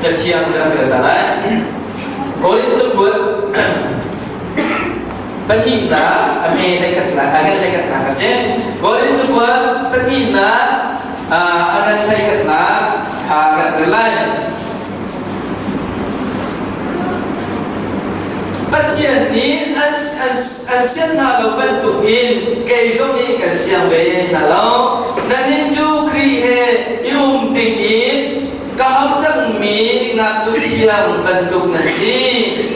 Cathiang kan rel ta lai. Korin cakuat pahnihnak a hme hleikhatnak a ngan hleikhatnak a si. Korin cakuat pahnihnak a ngan hleikhatnak kha kan rel lai. Pathian nih an sian hna lo bantuk in kei zong nih kan siang ve hna lo. Nannih cu Khrih he i um ding in ka hau cangmi ngaknu thiang bantuk nan si.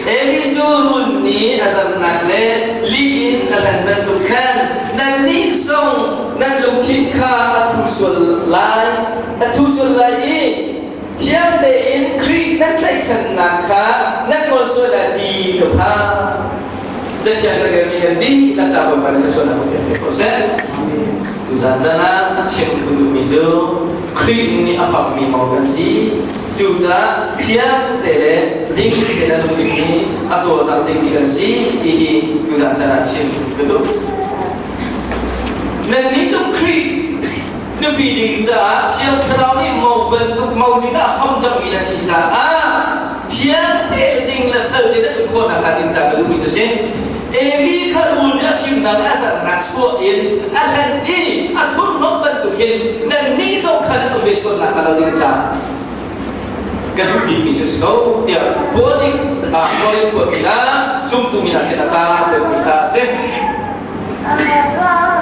Eli cu run nih a zamnak le li in a hlan bantuk khan nannih zong nan lungthin kha a thu sual lai, a thu sual lai i thiang tein Khrih nan tlaihchannak kha nan ngol sual lai ti ka phang. Cathiang kan relmi kan dihlak ca Bawipa nih thluachuahnak kan pek ko seh. Tuzan zan ah chim ka duhmi cu Khrih nih a hmangmi mo kan si. Cucaah thiang te le ding tein a nung dingmi a cawlcang dingmi kan si ti hi tuzan caan ah chim ka duh. Nannih cu Khrih nupi ding caah Thiang Thlarau nih mo bantuk mo ning ah hom cangmi nan si caah thiang te ding le fel te nan um khawhnak hnga ding ca ka duhmi cu si. Evi kha rul nih a fimnak le a zarnak chuah in a hlen i a thurhnawmh bantuk hin nannih zong kha nan um ve sualnak hnga lo ding ca ka duh bikmi cu si ko tiah Paul nih Korin khuami hna zumtu mi hna sinah ca a kuatmi kha a si.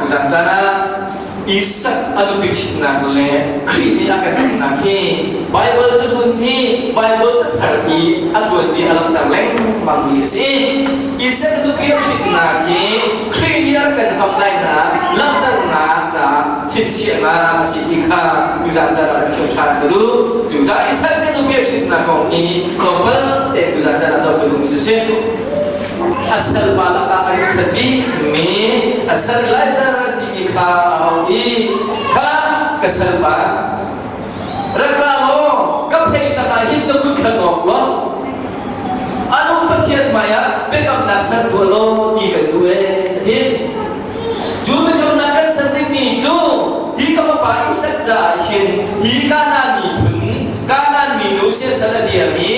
Tuzan caan ah Isak a nupi ṭhitnak le Khrih nih a kan uknak hi Baibal cahlun hi Baibal cathar i a tuanbia a langhter lengmangmi a si. Isak nupi a ṭhitnak hi Khrih nih a kan ham lainak langhternak caah chimchiahnak a si ti kha tuzan caan ah kan chim ṭhan ka duh. Cucaah Isak nih nupi a ṭhitnak kong hi tlawmpal te tuzan caan ah zoh ka duhmi cu a si. A salpa lakah a rak chan bikmi a sal Lazar an timi kha a auh i kha ka salpa rak ra law ka phei tangah hin na kut kha ngawk law anu Pathian hmaiah biakamnak ser tuah law ti kan duh ee a ti. Cu biakamnak kan ser dingmi cu hi ka fapa Isak caah hin hi Kanaan miphun Kanaan minu siasal a biami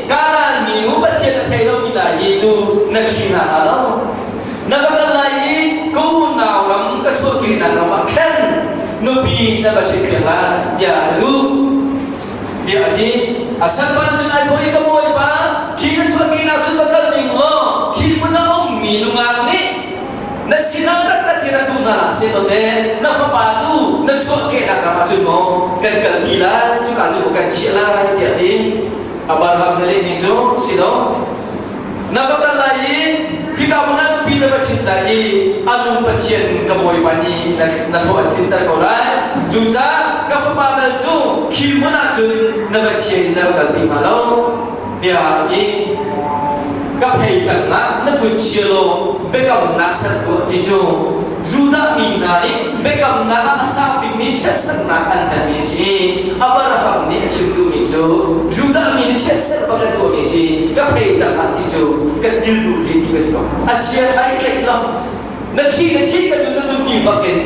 Kanaan minu Pathian a thei lomi hna hi cu na ṭhi hna hnga lo. Na va kal lai i ka unau ram ka chuahkehnak ram ah khan nupi na va ṭhitpiak lai tiah a duh. Tiah a ti. A salpa nih cun ai thawh i ka bawipa, khi na chuahkehnak cun va kal ning law khi hmun a ummi nungak nih na sinah rak rat hi rak duh hna hlah seh te na fapa cu na chuahkehnak ram ah cun maw kan kalpi lai cuka cu maw kan chiah lai tiah a ti. Abraham na lehmi cu si lo na va kal lai i hika hmun ah nupi na va ṭhit lai i a nu Pathian ka Bawipa nih na hlawh an tlinter ko lai. Cucaah ka fapa bal cu khi hmun ah cun na va chia in na va kalpi hnga lo tiah a ti. Ka phei tangah na kut chia law biakamnak ser tuah ti cu Judah mi hna nih biakamnak ah a sang bikmi chiatserhnak an hmanmi a si. Abraham nih a chim duhmi cu Judah mi nih chiatserh bak an tuahmi si ka phei tangah ti cu kan dil duh hi ti ka si ko. A chia tha i tlaih lo. Na thi na thi ka nun na nun ti bak in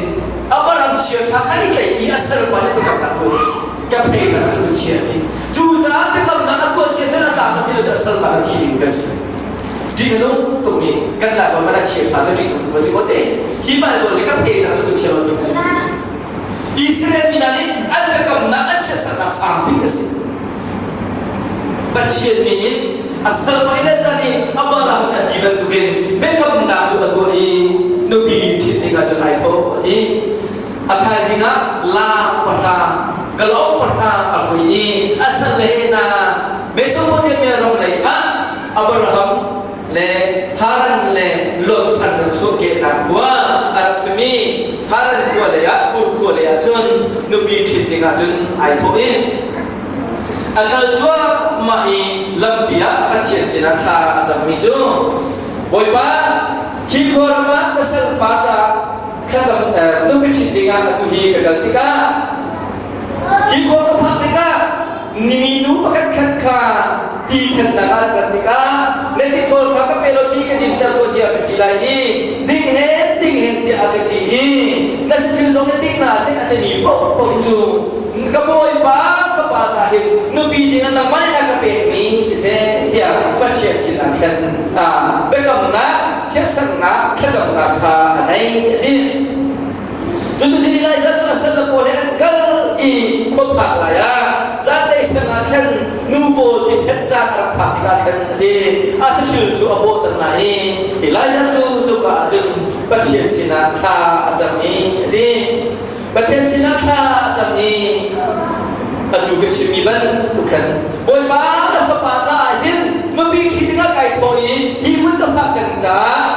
Abraham chia tha kha i tlaih i a serpa nih biakamnak tuahmi a si. Ka phei tangah na chia ti. Cucaah biakamnak a tuah chia cun a tlang na thi lo cu a salpa na thi ding ka si. Ṭih a nung tukmi kan Laiholh hmanh ah chiaṭha cu ṭih nung tuk a si ko te. Hi Baibal nih ka phe hna cu chia lo ti cu Israel mi hna nih an biakamnak an chiatsernak sang bik a si. Pathian min in a salpa Elijah nih Abraham a ti bantukin biakamnak cu a tuah i nupi ṭhit ding ah cun ai thawh a ti. A thaizing ah la pahra, kalauk pahra a hui i a salle hna Mesopotamia ram lei ah Abraham le Haran le Lot an rak chuahkehnak khua a rak simi Haran khua lei ah Ur khua lei ah cun nupi ṭhit ding ah cun ai thawh i a kal cuahmah i lampi ah Pathian sinah thla a cammi cu Bawipa khi khua ram ah na salpa caah thlacam nupi ṭhit ding ah atu hi ka kal tikah hi khua ka phak tikah minu pakhat khat kha ti thannak ah rat tikah na tithawl kha ka pe law ti ka dinter tuah tiah ka ti lai i ding hen ding hen tiah a ka ti i na sachim zong na ding na seh a timi paoh paoh cu ka bawipa fapa ca hin nupi ding ah nangmah nih a ka pekmi siseh tiah Pathian sinah khan biakamnak, chiatsernak, thlacamnak kha a nei a ti. Cuticun Elijah cu a salle pawl he an kal i khuaphak lai ah zanlei sang ah khan nu pawl ti-phet caan a rak phak tikah khan a ti. A saṭil cu a bawhter hna i Elijah cu cuka ah cun Pathian sinah thla a cam i a ti. Pathian sinah thla a cam i atu ka chimmi bantuk khan Bawipa na fapa caah hin nupi ṭhi dingah kai thawh i hi hmun ka phak cang caah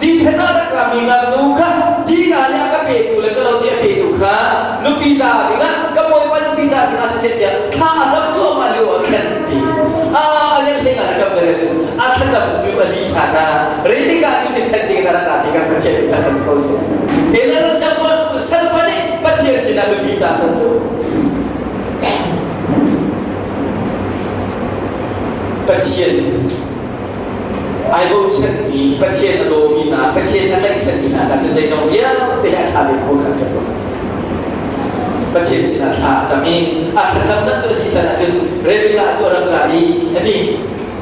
ti then ah rak rami ngaknu kha ti ka nih a ka petu le ka lo ti a petu kha nupi caah dingah ka bawipa nupi caah dingah siseh tiah thla a cam cuahmah lio ah khan ti a a le hleng ah kam le cu a thlacam cu a li hlan ah Rebecca cu ti then ding na rak ti kan Pathian nih kan ko si Elena salpa nih Pathian sinah nupi caah kan cu Pathian ai bochanmi Pathian a dawmi hna Pathian a tlaihchanmi hna ca cu zeizong vialte hi a ṭha bik ko khan kan ruah. Pathian sinah thla a cam i a thlacamnak cu a dih hlan ahcun Rebekah cu a rak ra i a ti.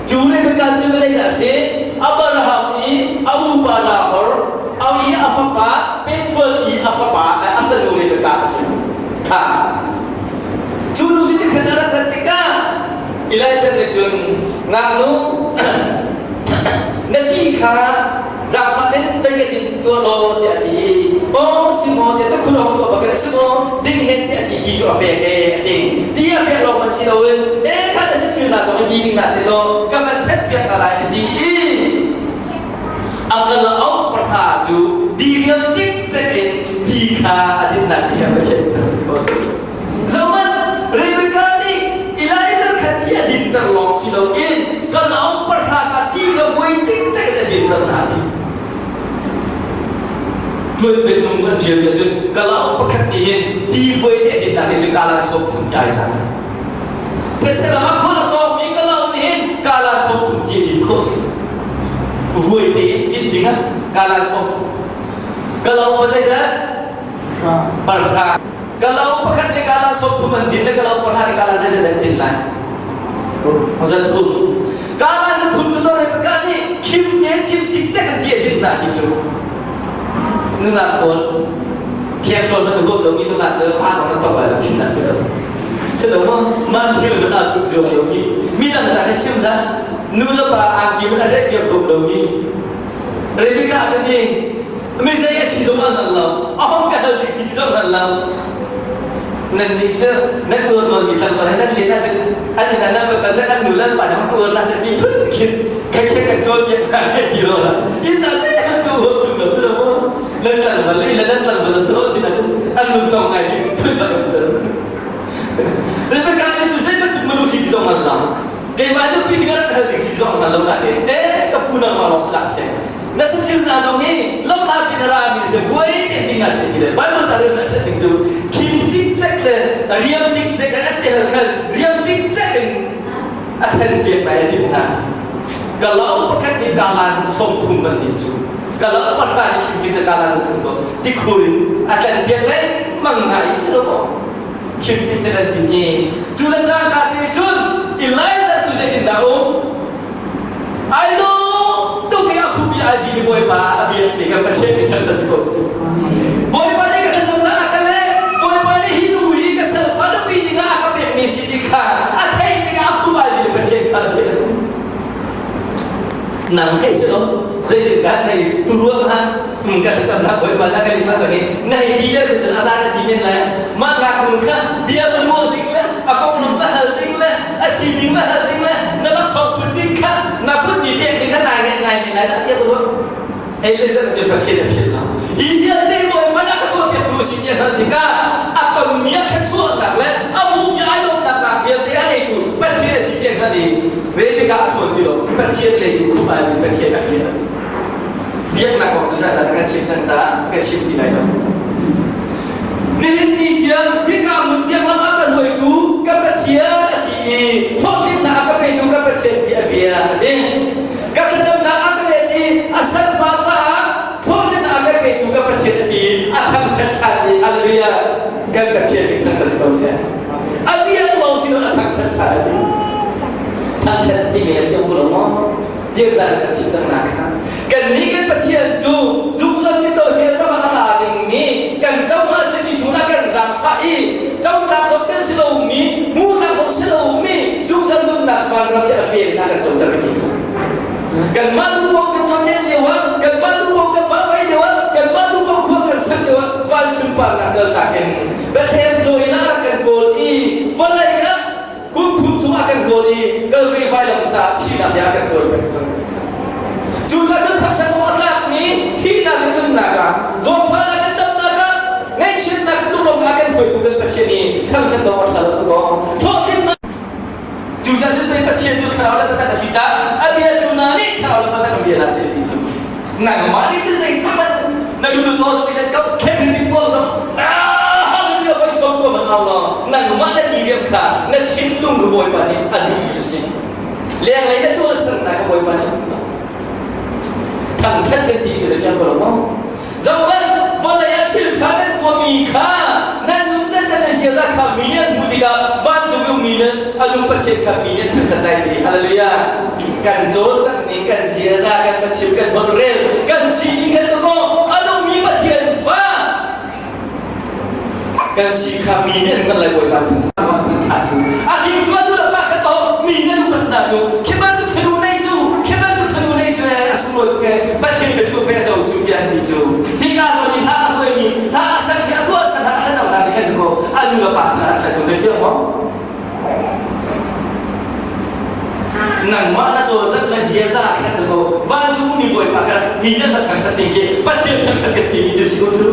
Cu Rebekah cu zeidah a si? Abraham i a upa Nahor, a i a fapa Bethuel i a fapa a fanu Rebekah a si. Kha. Cu nu cu tikhan a rak rat tikah Elijah nih cun ngaknu na ti kha zaangfah in pei ka din tuah law tiah a ti i aw si maw tiah tukhurong cu a bak in si maw ding hen tiah ti ti cu a pek e a ti ti a pek lawng man si loin e khat a si thil na zong ti ding na si law ka van thet piak na lai a ti i a kal au pahra cu diriam cikcek in ti kha a din nak ti kha Pathian ko si Zohhmanh, Rebekah nih Elijah kha ti a dinter lawng si loin ka lau pahra kha ti kha voi cikcek in a dinter hna ti. Tuanbia nung an ṭial ahcun ka lau pakhat nih hin ti voi te a dinnak nih cun kalan sawm thum ti ai sang. These ram ah khon a tawngmi ka lau nih hin kalan sawm thum ti a din khawh cu. Voi te in din ding ah kalan sawm thum. Ka lau pa zeizat? Parhra. Kalauk pakhat nih kala 30 an din le kalauk pahra nih kala zeizat an din lai? 300. Kala 300 cu dor ka nih khim tein chim cikcek an ti a din na ti cu. Nungak pawl khiang tawn man huap lomi nungak cu fa zong an tok lai lo thin na si lo. Si lo maw? Man thil man aa suk zuam lomi mi dang ta hi chim dah nu le pa angki man a ṭaih piak huap lomi Rebecca cu ni mi zei a si zong an hngal lo a hong ka hal ding si ti zong hngal lo nan nih cu nan uar nawn mi tlangval he nan len ahcun an inn ah nan va kal cun an nu le an pa nih hong uar na se ti phun khin kai khe kan tuan piak hna he ti lo la inn ah zei an tu huam tung lo cu lo mu nan tlangval le nan tlangval a si sin ahcun an lung tong ngai ding phun bak an ter Rebecca cu zei bantuk minung si ti zong hngal lo keimah nupi ding ah hal ding si zong hngal lo na te eh ka pu nangmah lawng si seh na sathil hna zong hi lawmhnak in a rami na si vuai te ding ah si ti le Bible ca rel na ṭhat ding cu khim cikcek le riam cikcek an ti hal khan riam cikcek in a then piak lai a din hna ka lau pakhat nih kalan 30 man din cu ka lau pahra nih khim cikcek kalan 30 ko tikhur in a tlan piak lengmang hna i si lo maw khim cikcek an din i cu le cangka te cun Elijah cu zeitindah um Ai lawm tuk i a khupi ai bi Bawipa a biak ti kan Pathian nih thangṭhat si ko seh. Bawipa nih ka thlacamnak a ka leh. Bawipa nih hi nu hi ka salpa nupi dingah a ka pekmi si ti kha a theih tikah a khup ai bi Pathian kha a biak. Nang hei si lo zeitindah nei tu ruang ha ka thlacamnak Bawipa na ka lima cang i na hei ti le cun a za na ti men lai mah ngaknu kha bia va ruah ding le a konglam va hal ding le a sining va hal ding le na laksawng put ding kha na putmi pek ding kha nai ngai ngai men lai dah tiah ruah Elizabeth cu Pathian a philh lo hi vialte Bawipa nih a ka tuahpiaktu si ti a hngalh tikah a tonmi a thluachuahnak le a hmuhmi ai lawmhnak nak vialte a ngeitu Pathian a si ti a hngalh i Rebekah a chawn ti lo Pathian lei tu khup ai mi Pathian a bia biaknak kong cu zah kan chim cang caah ka chim ti lai lo nihin ni tiang hika mun tiang lam a ka hruaitu ka Pathian a ti i hlawhtlinnak a ka petu ka Pathian ti a bia a ti ka thlacamnak a ka let i a salpa caah hlawhtlinnak a ka petu ka Pathian a ti a thangṭhat ṭhan i hallelujah kan Pathian nih thangṭhat si ko seh a bia lo si lo a thangṭhat ṭhan a ti thangṭhat. timi na fiang ko lo maw? Tiazan kan chim cang na kha. Kannih kan Pathian cu zungzal mi to hell ram ah a tla dingmi kan co hnga simi chungah kan zaangfah i cotlak zong kan si lomi hmuhtlak zong si lomi zungzal nunnak vanram hi a fel in a kan coter ka ti kha. Kanmah duhpaoh kan ṭhanglen lio ah, kanmah duhpaoh kan vahvai lio ah, kanmah duhpaoh khua kan sak lio ah van sunparnak kaltak in Bethlehem cawi in a rak kan kawl i vawlei ah kum thum chung a kan kawl i Calvary vailamtah thihnak tiang a kan kawl peng cang ti kha. Cucaah cun thangṭhat awk a tlakmi thihnak le nunnak ah, zawtfahnak le damnak ah, ngaihchiatnak le lunglawmhnak ah kan hruaitu kan Pathian i thangṭhat awk a ṭha lo tuk Hlawhtlinnak Cucaah cun pei Pathian cu thlarau le biatak a si caah a biatu hna nih thlarau le biatak an bia hna seh ti cu nangmah nih cun zeitluk hmanh na lulu nawl zong i let ko khenri pawl zong hallelujah voi sawm ko hmanh au law nangmah na diriam kha na thinlung ka Bawipa nih a duhmi cu si lenglei na tuah sernak ka Bawipa nih thangṭhat kan ti cu na fiang ko lo maw Zohhmanh, vawlei ah thil ṭha nan tuahmi kha nan nuncan nan ziaza kha mi nih an hmuh tikah vancung i ummi nan a nung Pathian kha mi nih an thangṭhat lai ti. Hallelujah! Kan cawlcangh ning, kan ziaza, kan pachim, kan holhrel, kan sining kan tuah a nungmi Pathian fa kan si kha mi nih an hngalh lai Bawipa thangṭhat cu a hing tuah tu le pa kha to mi nih an upat hna cu khi bantuk fanu nei cu khi bantuk fanu nei cu a sunglawi tuk ee Pathian ka chuah pe a co cu tiah an ti cu hika zawn i hla a huaimi hla a sang a tuah san a thlacam hna nih khan ko a nu le pa hna an cu na fiang maw nangmah na cawlcangh na ziaza khan ko vancung mi bawipa kha mi nih an thangṭhat ding khi Pathian thangṭhat kan timi cu si ko cu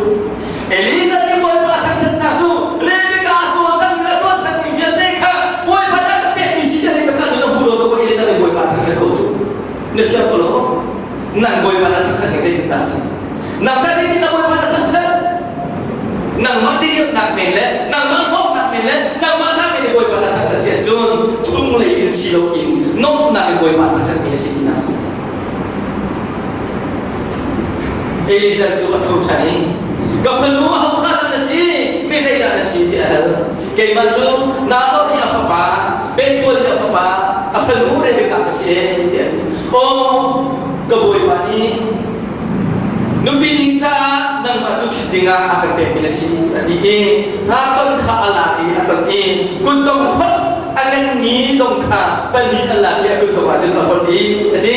Elijah nih Bawipa thangṭhatnak cu Rebekah a cawlcangh le a tuahsermi vialte kha Bawipa nih a ka pekmi si tiah Rebekah nih a hmu lo ko Elijah nih Bawipa thangṭhat ko cu na fiang ko lo nang Bawipa na thangṭhat ning zeitindah a si nang tah zeitindah Bawipa na thangṭhat nangmah diriamnak men le nangmah hlawknak men le nangmah ca men i Bawipa na thangṭhat si ahcun chunglei in si loin nomhnak in Bawipa thangṭhatmi a si tinak a si Eliezer cu a tho ṭhan i ka fanu ahofa dah na si mi zeidah na si tiah a hal keimah cu Nahor i a fapa Bethuel i a fapa a fanu Rebekah ka si ee tiah a ti aw ka bawipa nih nupi ding caah nangmah cu ṭhit dingah a kan pekmi na si a ti i hna ton kha a lak i a ton i kuttong holh a nganmi dong kha pahnih an lak i a kuttong ah cun a holh i a ti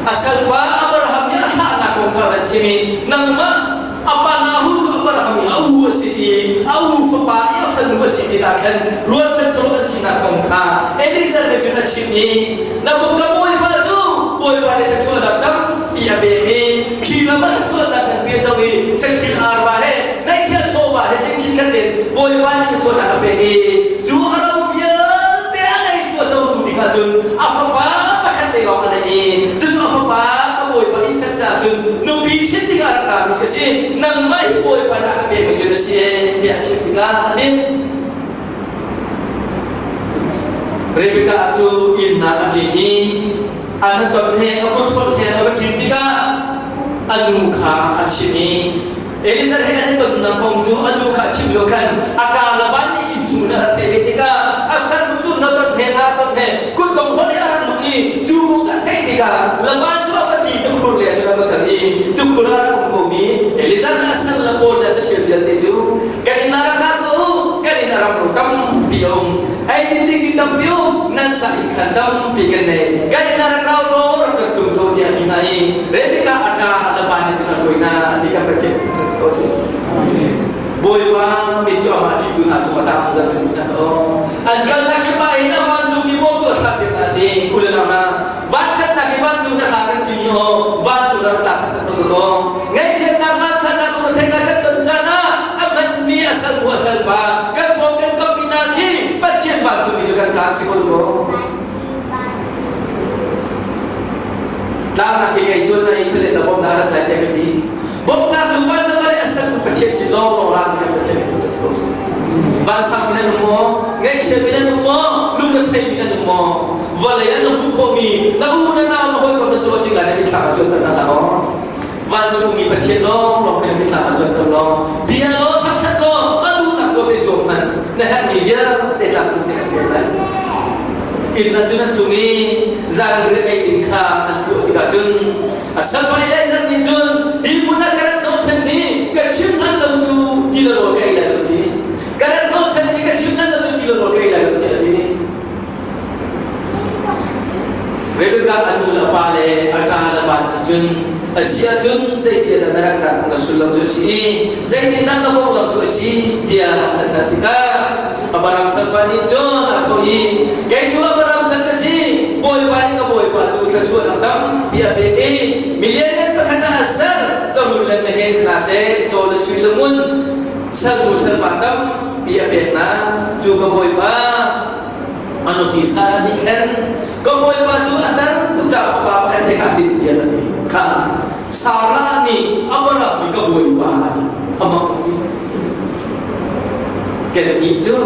a salpa Abraham nih a thlahnak kong kha van chim i nangmah a pa Nahu cu Abraham i a u a si i a u fapa i a fanu a si tikah khan rualchan saruh an sinak kong kha Eliezer nih cun a chim i na ka bawipa cu bawipa nih thluachuahnak tampi a pek i khi ram ah thluachuahnak kan pe co i saṭhil arva he ngaihchiat chawva he thingkhin khat in bawipa nih thluachuahnak a pek i cu a ro vialte a neitu a cotu ding ahcun a fapa pakhat te lawng a nei i cucu a fapa ka bawipa Isak caah cun nupi ṭhit dingah rak rami ka si nangmah hi bawipa nih a ka pekmi cu na si tiah a chimh tikah a ti Rebekah cu innak a ṭin i an ton he a kuthrolh he a va ṭin tikah a nu kha a chimh i Elizabeth he an i tonnak kong cu a nu kha a chimh lio khan a ka Laban nih innchung in a rak theih ve tikah a farnu cu na ton he na ton he kutdong holh he a rak luh i cu kong cu a theih tikah Laban cu a va ṭi tukhur lei ah cun a va kal i tukhur ah a rak um komi Elizabeth le a sal le pawl le a saṭil vialte cu kan inn ah rak ra tuah u kan inn ah ramro tampi a um ei din ding mi tampi um nan ca inn khan tampi kan nei kan inn ah rak ra law rak kan tlung ko tiah a ti hna i Rebekah a ṭa Laban nih cun a hruai hna ti kan Pathian kan si ko si Bawipa mit cu amah ṭihtu hna cung a tang suzan kan ti hna ko an kalnak hi pa in a vancung mi bawmtu a thlah piak hna ti kule nau hna vanṭhatnak hi vancung na tla kan timi aw vancung ram tlak kan tak ko ngaihchiatnak vansannak um theihnak kan ton caan ah a hmanmi a sal a sal pa kan bawm kan kammi hna khi Pathian vancungmi cu kan caan si ko ko tlangnak hi kei cun na in khale na bawmnak rat lai tiah ka ti bawmnak cu van na le a sal Pathian sin lawng lawng ra Pathian tu kan si vansang mi nan um maw ngaihchia mi nan um maw lung na thei mi nan um maw vawlei ah na hmuh khawhmi na u na nau na hawikom na suah cing lai na mitthlam ah cuanter hna hlah aw vancungmi Pathian lawng lawng khi na mitthlam ah cuanter law bia law thangṭhat law a duhnak tuah ve zuam hmanh na herhmi vialte tlamtling te kan pek lai. Inn ah cun an tlung i zanriah ei ding kha an tuah tikah cun a salpa Eliezer nih cun hi hmun ah ka rat hnawhchan ni ka chim hlan lo cu ti le rawl ka ei lai lo ti. Ka rat hnawhchan ni ka chim hlan lo cu ti le rawl ka ei lai lo tiah a ti. Rebekah a nu le a pa le a ṭa le pa nih cun a si ahcun zeiti dah na rak rak na sullam cu a si i zeitindah na konglam cu a si tiah an hal tikah Abraham salpa nih cun a thawh i kei cu Abraham sal ka si Bawipa nih ka bawipa cu thluachuahnak tampi a pek i milianngan pakhat ah a ser ka rul le meheh si hna seh caw le sui le ngun salnu salpa tampi a pek hna cu ka bawipa A nupi Sarah nih khan ka bawipa cu a tar tuk caah fapa pakhat te kha a din tiah a ti. Kha Sarah nih Abraham nih ka bawipa a ti. Amah ti. Kannih cu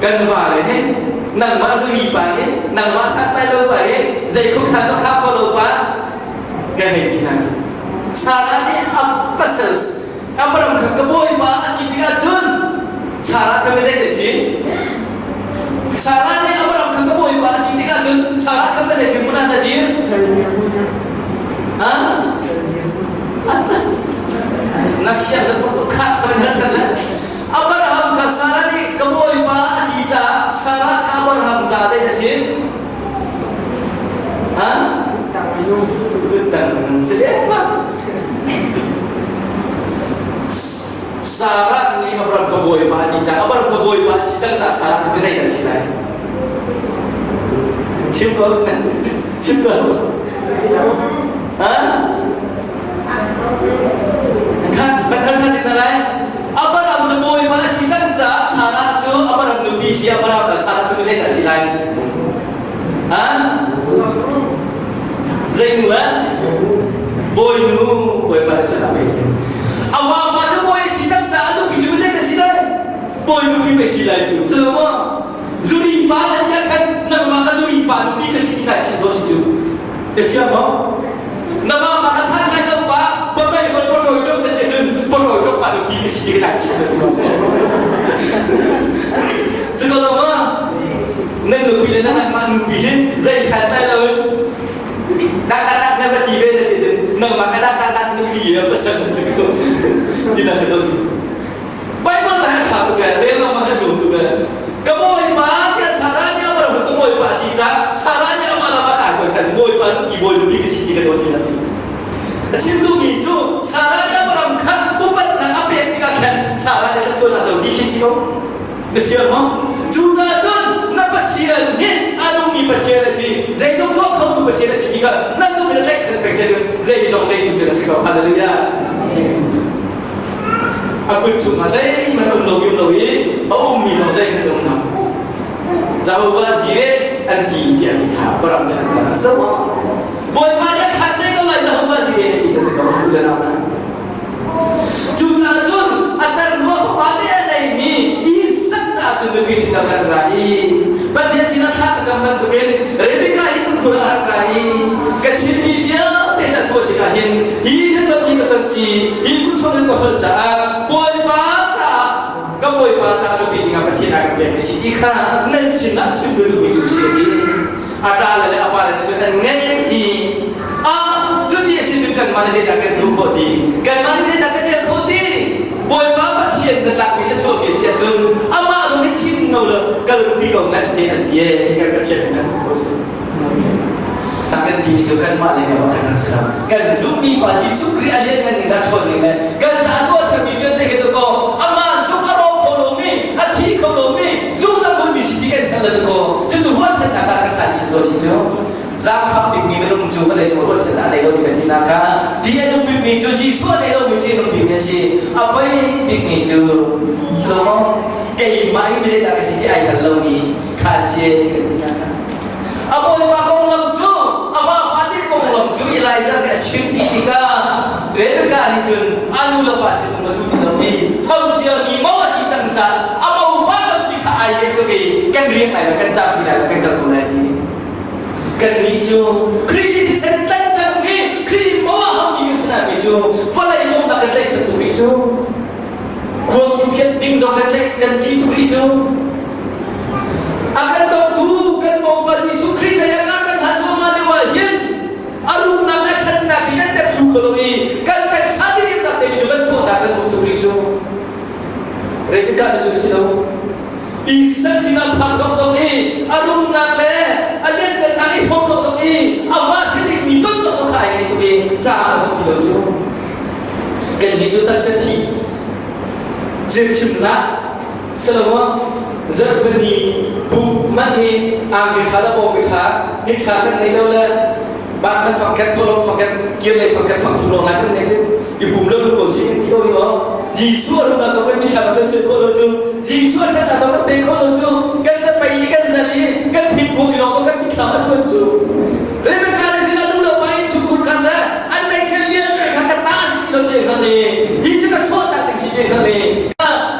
kan vale he nangmah zuri pa he nangmah santlai lo pa he zei khuakhan lo kha kho lo pa kan hei ti hna cu. Sarah nih a pasal Abraham kha ka bawipa a ti tikah cun Sarah kha zei a si? Sarah nih Abraham kha ka bawipa a ti tikah cun Sarah kha zei hmun ah dah dir? Ha? Na fiang na kha kan hal than le Abraham kha Sarah nih ka bawipa a ti caah Sarah kha Abraham ca zei a si? Ha? Tuttang si ma. Sarah nih Abraham kha bawipa a ti caah Abraham kha bawipa a si cang caah Sarah kha zei dah si lai? Chim ko. Chim ko. Ha? Kha kan hal than na lai. Abraham cu bawipa a si cang caah Sarah cu Abraham nupi si Abraham Sarah cu zei dah si lai? Ha? Zei nu eh? Bawinu Bawipa nih cun a pei si. A vapa cu bawi a si cang caah a nupi cu zei na si lai? Bawi nupi pei si lai cu. Si lo maw? Zuri pa na ti khan nangmah ka zuri pa nupi ka si ti nai chim lo si cu. Na fiang maw? Na vapa ka san lai lo pa, pamei hol potoi tok na ti cun potoi tok pa nupi ka si ti ka nai chim lo si lo. Si ko lo maw? Nan nupi le nan mah nupi hi zei santlai lo in dak dak dak na va ti ve na ti cun nangmah kha dak dak dak nupi ya pasal na si ko ti na lo si Bible ta tha tuk e rel lo ma na dum tuk e ka bawipa tiah Sarah nih amar ka bawipa ti ca Sarah nih amah lama ka choi san bawipa nupi bawi nupi ka si ti ka do ti na si a chim duhmi cu Sarah nih Abraham kha upatnak a pek tikah khan Sarah nih thluachuah a co ti khi si ko Na fiang maw? Cucaah cun na Pathian hi a nungmi Pathian a si, zeizong tuah khotu Pathian a si ti kha na zumh in na tlaihchan peng cun zeizong leitu cu na si ko. Hallelujah. A kut chungah zeihmanh um lo um lo i a ummi zong zeihmanh um lo. Jehovah Jireh an ti tiah ti kha Abraham cu an chan a si lo. Bawipa nih a khan ve ko lai Jehovah Jireh na ti cu a si ko. U le nau hna. Cucaah cun a tarnu a fapa te a neimi Isak caah cun nupi ṭhit a kan ra i Pathian sinah thla ka cam bantukin Rebekah hi ka khur a rak ra i ka chimmi vialte ca tuah tikah hin hi ka ton i ka ton i hi kutchuak in ka holh caah Bawipa caah ka Bawipa caah nupi dingah Pathian a ka pek ka si ti kha nan sinah chim ka duhmi cu si a ti. A ṭale le a pale nih cun an ngeih i a cuti a si cun kanmah nih zeidah kan duh khawh ti kanmah nih zeidah kan el khawh ti Bawipa Pathian na tlakmi thluachuahmi a si ahcun amah zong hi chim no lo kalpi ko ngat te an ti e kan Pathian kan si ko si kan timi cu kanmah le kanmah khan kan si lo kan zumhmi pa Jesuh Khrih a lianngan ning a ṭhawn ning le kan caah tuah sermi vialte khi tu ko amah tuk a rawk kho lomi a thi kho lomi zungzal hmunmi si ti kan hngalh le ko cucu ruahchannak ah kan hlanmi si ko si cu zaangfak bikmi minung cu vawlei cung ruahchannak a nei lomi kan tinak kha ti a nung bikmi cu Jesuh a nei lomi cu a nung bikmi an si a poi bikmi cu Solomon keimah hi zeidah ka si ti ai hngal lomi kha an si kan tinak kha a bawipa konglam cu a vapa nih konglam cu Elijah nih a chim dih tikah Rebekah nih cun a nu le pa sin um a duh ti lo i haucia mi mo a si cang caah a mopa tonmi kha ai ve tuk i kan riak lai lo kan cam ti lai lo kan kal ko lai ti kannih cu Khrih nih thisen tlan cangmi Khrih nih mo a haumi kan si mi cu vawlei lawmnak kan tlaihchan tuk rih cu khuang in phiat ding zong kan tlaih kan thi tuk rih cu a kan dawtu kan Kannih cu taksa thi circhimnak Salomon zarhpini pumh man hi angki ṭha le pawpi ṭha ni ṭha kan nei lo le bak kan fangkhat thawlong fangkhat kir le fangkhat fang thum lawng lai kan nei cu i pum lo ko si ti ko hi aw Jesuh a rung to kan ni ṭha kan sui kho lo cu Jesuh a chan to kan pe kho lo cu kan zapei i kan zal i kan thingkung i lawng kan mitthlam a chuan cu Rebecca nih cun a nu le pa in chungkhur khan le an neihchiat vialte kha ka ta si ti lo ti hngalh i hi cu ka chuah tak ding si ti hngalh i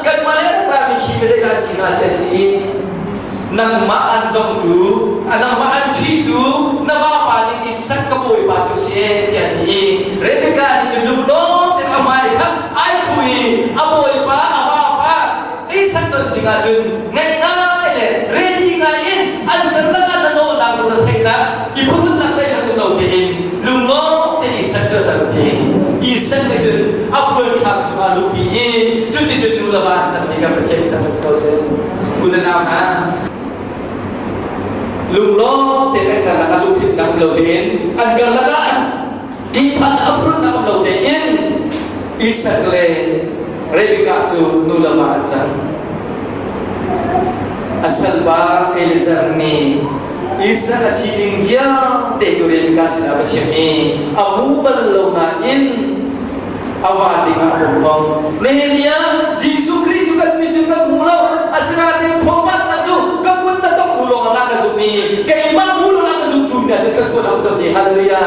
kanmah le rami khi ka zeidah si hnga tiah ti nangmah an dongtu nangmah an ṭhitu na vapa nih Isak ka bawipa cu si tiah ti i Rebecca nih cun lunglawm tein a hmai kha ai khuh i a bawipa a vapa Isak ton dingah cun ngaih ngai le ready ngai in an karlak ah na nawhnak na theihnak i phunnak zeihmanh um lo tein lunglawm tein Isak cu a tan ti. Isak nih cun a khualthlam chungah a luhpi i cuticun nu le va an cang ti kan Pathian tak si ko seh. U le nau hna, lunglawm tein an karlak ah lungthinnak um lo tein an karlak ah ṭihphan a phurnak um lo tein Isak le Rebekah cu nu le va an cang. A salpa Eliezer nih Isak a sining vialte cu Rebekah sinah va chim i a hmu bal lo nain a va dingah a bawm kong. Nehemiah, Jesuh Khrih cu kan mi cu kan hmu lo, asinain thawngpatnak cu ka kut na tongh hnu lawngah na ka zumh i keimah hmu lo na ka zumtu hna cu thluachuah na um ti. Hallelujah.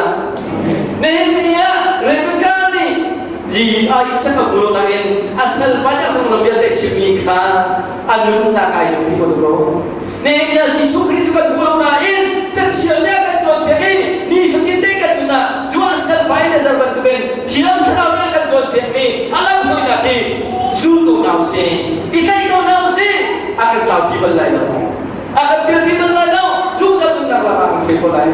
Nehemiah, Rebekah nih Isaac a hmu lo nain a salpa nih a konglam vialte chimmi kha a nunnak ai lungpi ko ko. Nehemiah Jesuh Khrih cu kan hmu lo nain Cathiang nih a kan cawnpiak i nifatin te kan nun ah cu a salpa in a zer bantukin Thiang Thlarau nih a kan cawnpiakmi a lamhruainak hi zul ko hna usih, i tlaih ko hna usih, a kan tlaupi bal lai lo. A kan pialpi bal lai lo. Zungzal nunnak lam ah kan hruai ko lai.